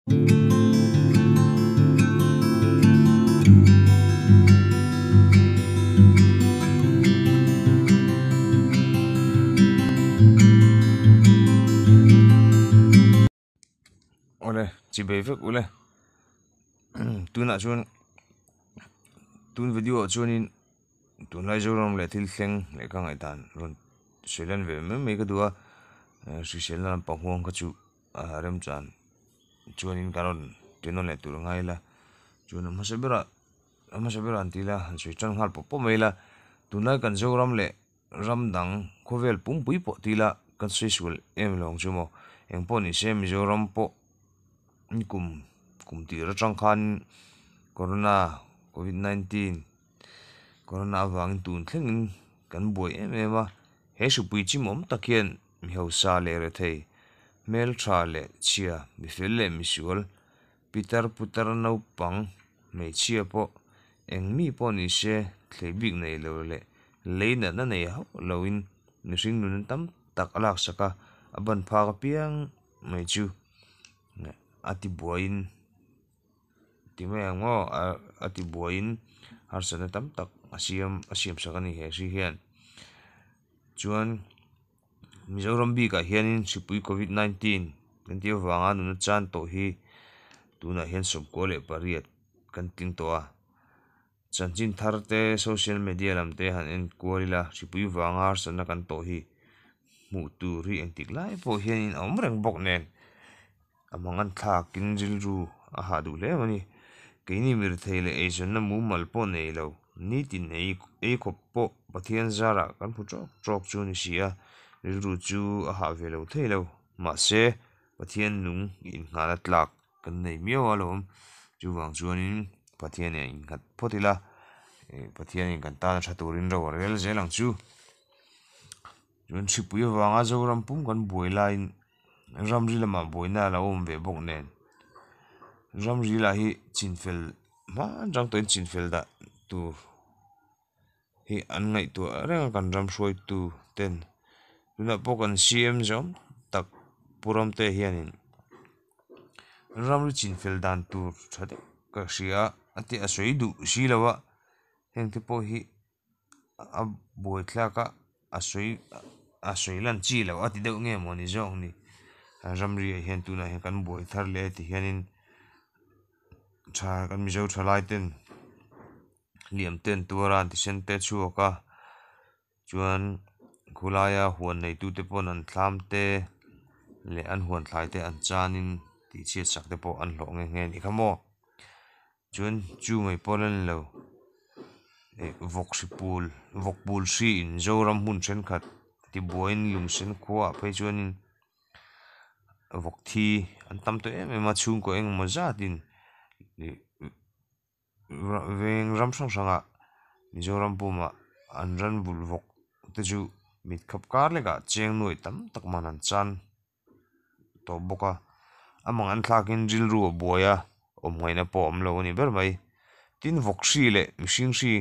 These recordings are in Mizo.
Awle chi bei vek ule tunah chuan tun video ah chuanin tunlai Zoram leh thil thleng leh ka ngaihdan rawn sawi lan ve mai mai ka duh a hriselna lampang huang kha chu a remchan chuanin kan rawn ti nawn leh tur a ngai ila chuan a hmasa berah a hmasa berah an ti ila han sawi tan nghal pawp pawp mai ila tunlai kan Zoram leh ram dang khawvel pumpui pawh ti ila kan sawi sual em lo ang chu maw engpawh ni se Mizoram pawh kum kum tir atang khan corona covid 19 corona avangin tun thlengin kan buai em em a he hripui chimawm tak hian mi hausa leh rethei hmeltha leh chhia mifel leh misual pitar putar naupang hmeichhia pawh eng mi pawh ni se thlei bik nei lo leh lei natna nei hauh loin mihring nun tam tak a laksak a a ban phak apiang mai chu a ti buaiin ti mai ang maw a ti buaiin harsatna tam tak a siam a siam sak a ni he hri hian chuan Mizoram bikah hianin hripui covid 19 kan tih avanga nuna chan tawh hi tunah hian 98 kan tling tawh a chanchin thar te social media lam te han en kual ila hripui vanga harsatna kan tawh hi hmuh tur hi engtik lai pawh hianin a awm reng bawk nen a mangan thlakin rilru a hah duh hle a ni keini mirthei leh eizawnna mumal pawh nei lo nitin ei ei khawp pawh Pathian zarah kan hmu tawk tawk chu a ni si a rilru chu a hah ve lo thei lo mahse Pathian nung inngahna tlak kan nei miau alawm chuvang chuanin Pathian in a innghat phawt ila ih Pathian in kan tana tha turin ro a rel zel ang chu chuan hripui avanga Zoram pum kan buai laiin ramri lamah buaina a lo awm ve bawk nen ramri lah hi chinfel hman rang tawhin chinfel dah tur hi an ngaihtuah reng a kan ram hruaitu ten tunah pawh kan CM zawm tak Pu Ramte hianin ramri chinfel dan tur tha deuh ka hria a tih a sawi duh si lo a heng te pawh hi a buaithlak a a sawi a sawi lan chi loh a ti deuh nge maw ni zawk ni ramri ah hian tunah hian kan buai thar leh a ti hianin tha kan mizo thalai ten hliam te an tuar a an thisen te a chhuak a chuan khulaia huan neitute pawn an thlam te leh an huan thlai te an chanin tih chhiat sak te pawh an hlawh nghe nghe a nih kha maw chuan chu mai pawh la ni lo ih vawk hri pul vawk pul hri in Zoram hmun thenkhat tibuaiin lungsen khuaah phei chuanin vawk thi an tam tawh em em a chhungkaw engemaw zatin ih. Veng ram hrang hrangah Mizoram pumah an ran bul vawk te chu mit khap kar lekah cheng nuai tam tak man an chan tawh bawk a amah an thlakin rilru a buai a awm ngaihna pawh a awm lo a ni ber mai tin vawk hri leh mihring hri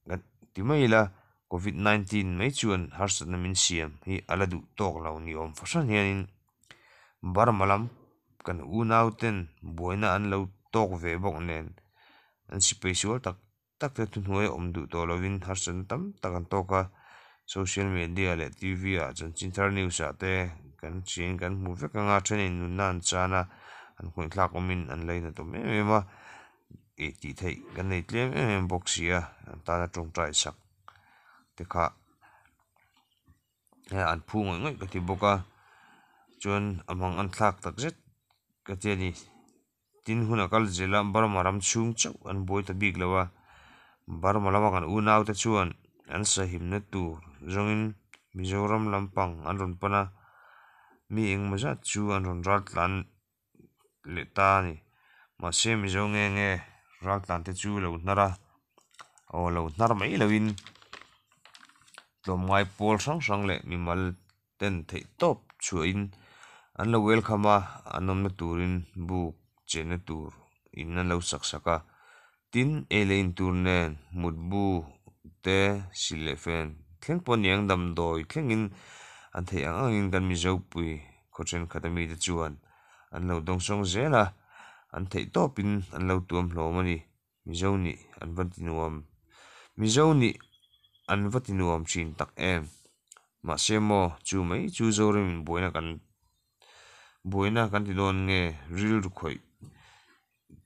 kan ti mai ila covid 19 mai chuan harsatna min siam hi a la duh tawk lo ni awm fahran hianin Burma lam kan unau ten buaina an lo tawk ve bawk nen an sipai sual tak tak te thuhnuai a awm duh tawh lovin harsatna tam tak an tawk a social media leh T_V ah chanchin thar news ah te kan hriain kan hmu vek ang a thenin nunna an chan a an khawih thlak awmin an lainat awm em em a ih tih theih kan nei tlem em em bawk si a an tana tawngtai sak te kha. Hei an phu ngawih ngawih ka ti bawk a chuan a mang an thlak tak zet ka ti a ni tin hun a kal zel a Burma ram chhung chauh an buai ta bik lo a Burma lama kan unau te chuan an sahimna tur zawngin Mizoram lampang an rawn pan a mi engemaw zat chu an rawn ral tlan leh ta a ni mahse Mizo nge nge ral tlan te chu lo hnar a aw lo hnar mai loin tlawmngai pawl hrang hrang leh mimal ten theih tawp chhuahin an lo welcome a an awmna turin buk chenna tur in an lo sak sak a tin ei leh in tur nen mutbu te silh leh fen thleng pawh aniang damdawi thlengin an theih ang angin kan Mizopui khaw thenkhat ami te chuan an lo dawngsawng zel a. An theih tawpin an lo tuam hlawm a ni. Mizo nih an va ti nuam. Mizo nih an va ti nuam thin tak em. Mahse maw, chu mai chu Zoramin buaina kan buaina kan ti dawn nge rilru khawih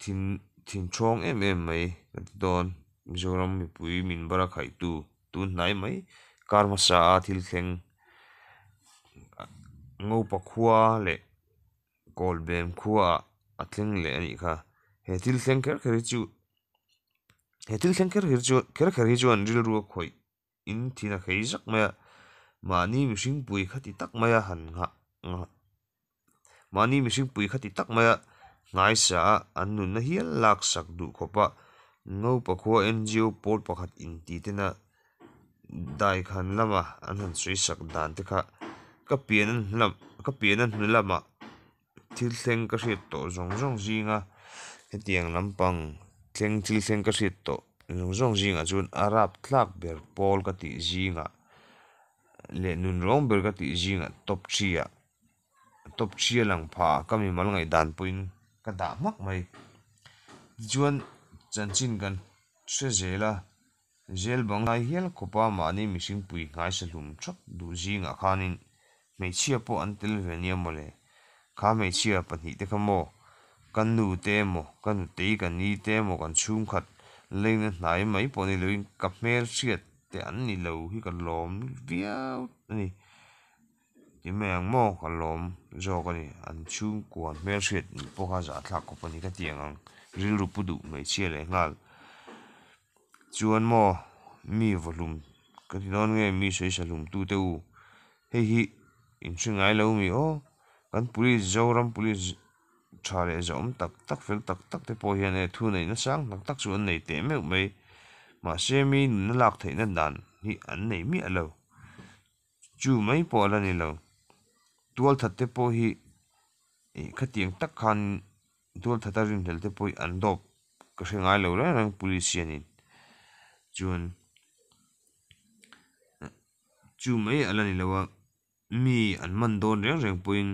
thin thin thawng em em mai kan ti dawn. Mizoram mipui min bara khaihtu tun hnai mai kar hmasa a thil thleng Ngopa khua leh Kawlbem khuaah a thleng leh a nih kha. He thil thleng kher kher hi chu he thil thleng kher kher chu kher kher hi chuan rilru a khawih in thin a khei zak mai a, mahni mihring pui kha ti tak mai a han nghah nghah mahni mihring pui kha ti tak mai a hnaisa a an nunna hial lak sak duh khawp a Ngopa khua NGO pawl pakhat inti tena daikhan lama an han sawi sak dan te kha ka pian a ka pian a hnu lamah thil thleng ka hriat tawh zawng zawng zinga hetiang lampang thleng thil thleng ka hriat tawh zawng zawng zingah chuan a rap thlak ber pawl ka tih zingah leh nun rawng ber ka tih zingah top three ah top three a lang phah ka mimal ngaihdan pawhin ka dah hmak mai tichuan chanchin kan hre zel a. Zel bang lai hial khawpa mahni mihring pui nghaisa hlum thak duh zingah khanin hmeichhia pawh an tel ve nia mawle. Kha hmeichhia pahnihte kha maw? Ka nu te emaw, ka nutei ka ni te emaw kan chhungkhat leina hnai mai pawh ni loin ka hmelhriat te an ni lo hi ka lawm viau a ni. Ti mai ang maw? Ka lawm zawk a ni. An chhungkua hmelhriat nih pawh kha zahthlak khawp a ni ka ti ang ang. Rilru pu duh hmeichhia leh nghal. Chuan maw mi vawhlum ka ti dawn nge mi sawi sa hlum tu te u hei hi in hre ngai lo mi aw kan police Zoram police tha leh zahawm tak tak fel tak tak te pawh hian e thu neihna sang tak tak chu an nei teh meuh mai mahse mi nunna lak theihna dan hi an nei miah lo chu mai pawh a la ni lo tualthat te pawh hi ih khatiang tak khan tualthat a rinhlelh te pawh hi an dawp ka hre ngai lo reng reng police hianin chuan chu mai a la ni lo a mi an man dawn reng reng pawhin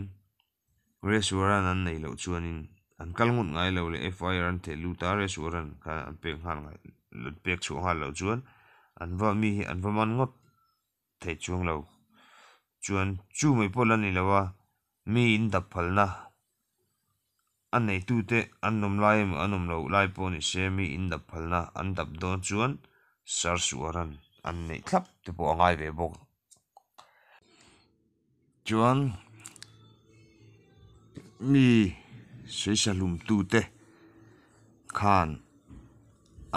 restaurant an neih loh chuanin an kal ngut ngai lo leh F I R an theh lut a restaurant khan an pek nghal ngai an pek chhuah nghal loh chuan an va mi hi an va man ngawt thei chuang lo chuan chu mai pawh la ni lo a mi in dap phalna a neitute an awm lai emaw an awm loh lai pawh ni se mi in dap phalna an dap dawn chuan search warrant an neih thlap te pawh a ngai ve bawk chuan mi sawi sa hlum tute khan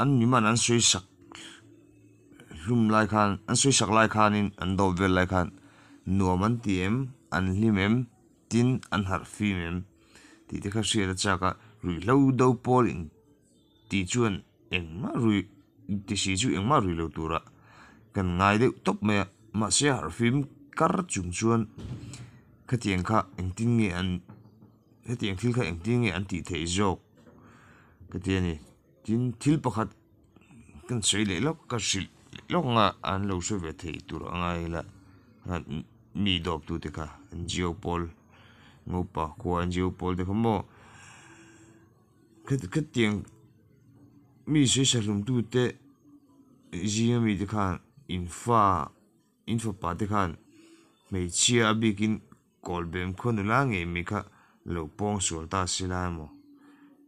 an mi man an sawi sak hlum lai khan an sawi sak lai khanin an dawp vel lai khan nuam an ti em an hlim em. Tin, an harh fim em? Tih te kha hriat a chak a, ruihhlo do pawl in tih chuan engmah rui ti si chu engmah rui lo tura kan ngai deuh tawp mai a, mahse harh fim kar chung chuan khatiang kha engtin nge an hetiang thil kha engtin nge an tih theih zawk ka ti a ni. Tin, thil pakhat kan sawi leh lawk ka hrilh leh lawk anga an lo hre ve thei tur a ngai ila mi dawp tu te kha N G O pawl Ngopa khua N G O pawl te kha maw khatiang mi sawi sa hlum tu te zinga mi te khan in fa in fapa te khan hmeichhia a bikin Kawlbem khua nula ngei mai kha lo pawng sual ta se la emaw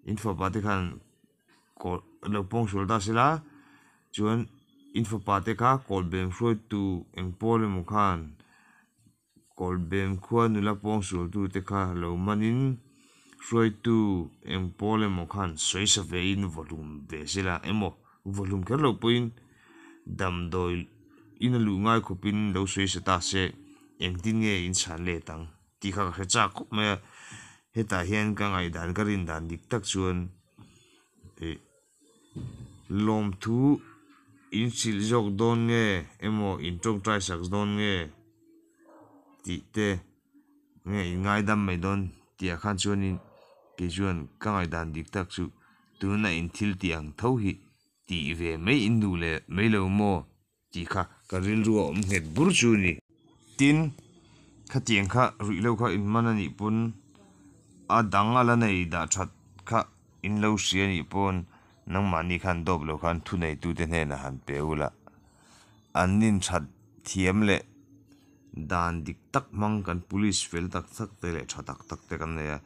in fapa te khan kawl lo pawng sual ta se la chuan in fapa te kha kawlbem hruaitu eng pawl emaw khan kawlbem khua nula pawng sual tu te kha lo manin hruaitu eng pawl emaw khan sawi sa ve in vawhlum ve se la emaw vawhlum kher lo pawhin damdawi in a luh ngai khawpin lo sawi sa ta se engtin nge in chhan let ang tih kha ka hre chak khawp mai a hetah hian ka ngaihdan ka rin dan dik tak chuan ih lawmthu in hrilh zawk dawn nge emaw in tawngtai sak dawn nge tih te nge in ngaidam mai dawn tih ah khan chuanin kei chuan ka ngaihdan dik tak chu tuna in thil tih ang tho hi tih ve mai in duh leh mai lo maw tih kha ka rilru a awm nghet bur chu a ni. Tin, khatiang kha ruihhlo kha in man a nih pawn a dang a la nei dah that kha. in lo hria nih pawn nangmahni khan dawp lo khan thuneitute hnenah han pe ula, an nin that thiam leh dan dik tak hmang kan police fel tak tak te leh tha tak tak te kan nei a,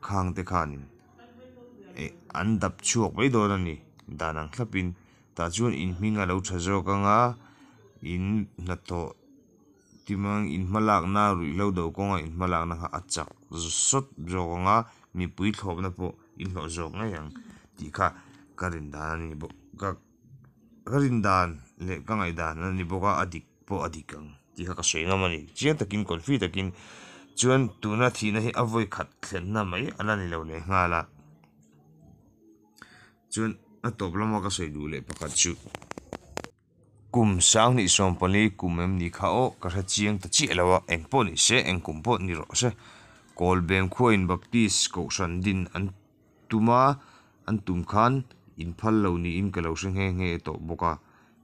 khang te khanin eh an dap chhuak mai dawn a ni dan ang thlapin tah chuan in hming a lo tha zawk ang a, in hnathawh timang in hmalakna ruihhlo do kawnga in hmalakna kha a chak sawt zawk ang a, mipui thlawpna pawh in hlawh zawk ngei ang tih kha ka rin dan a ni bawk ka ka rin dan leh ka ngaihdan a ni bawk a a dik pawh a dik ang tih kha ka sawi ngam a ni chiang takin confi takin chuan tuna thihna hi a vawi khat thlenna mai a la ni lo leh nghal a chuan a tawp lama ka sawi duh leh pakhat chu. Kum sanghnih sawmpali kum em ni kha aw ka hre chiang ta chiah lo a, eng pawh ni se, eng kum pawh ni rawh se. Kawlbem khuain Baptist Kohhran din an tum a, an tum khan inphal lo niin ka lo hre nghe nghe tawh bawk a.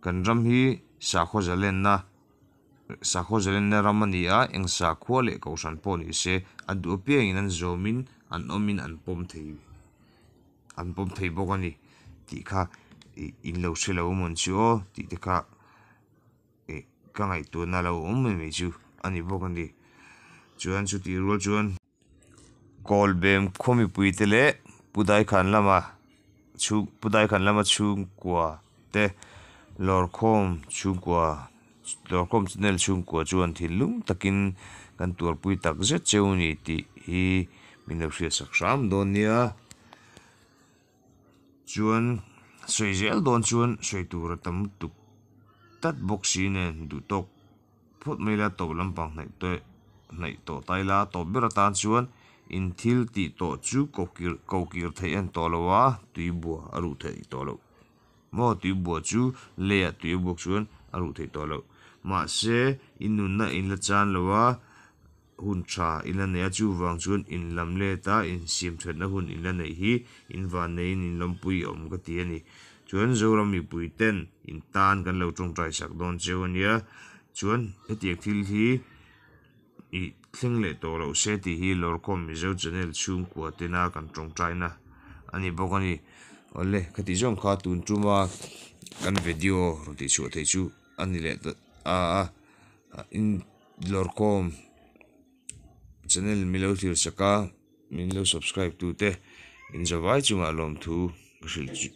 Kan ram hi sakhaw zalenna sakhaw zalenna ram a ni a, eng sakhua leh Kohhran pawh ni se a duh apiangin an zawmin an awmin an pawm thei. an pawm thei bawk a ni tih kha ih in lo hre lo amawn chu aw tih te kha ih ka ngaihtuahna lo awm mai mai chu a ni bawk a ni chuan chutih rual chuan Kawlbem khaw mipui te leh Pu Daikhan lama chhung Pu Daikhan lama chhungkua te lawrkhawm chhungkua lawrkhawm channel chhungkua chuan thinlung takin kan tuarpui tak zet cheu a ni tih hi min lo hriatsak hram dawn nia. Chuan sawi zel dawn chuan sawi tur a tam lutuk tlat bawk si nen duh tawk phawt mai ila tawp lampang hnaih te hnaih tawh ta ila tawp ber atan chuan in thil tih tawh chu ko kir ko kir theih a ni tawh lo a tui bua a ruh theih tawh loh. Maw tui bua chu leiah tui a buak chuan a ruh theih tawh loh. Mahse in nunna in la chan lo a, hun tha in la nei a, chuvang chuan in lam let a, insiam thatna hun in la neih hi in van neiin in lawmpui awm ka ti a ni. Chuan Zoram mipui ten in tan kan lo tawngtai sak dawn cheu a nia. Chuan hetiang thil hi ih thleng leh tawh loh se tih hi Lawrkhawm Mizo Channel chhungkua tena kan tawngtaina a ni bawk a ni. Awle khati zawng kha tun tuma kan video rawn tih chhuah theih chu a ni leh ta a a in Lawrkhawm Channel min lo thlir sak a min lo subscribe tu te in zavai chungah lawmthu ka hrilh chu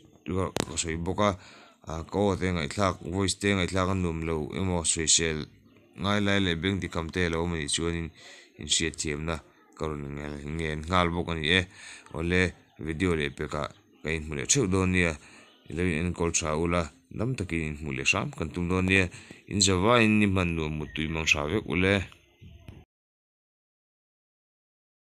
ka sawi bawk a ka aw te ngaihthlak voice te ngaihthlak a nuam lo emaw sawisel ngai lai leh beng tikham te a lo awm anih chuanin inhriatthiamna ka rawn ngen nghal bawk a ni e awle video leh pekah ka inhmu leh theuh dawn nia i lo in enkawl tha ula dam takin inhmu leh hram kan tum dawn nia in zavaiin ni hman nuam muttui mang tha vek ule.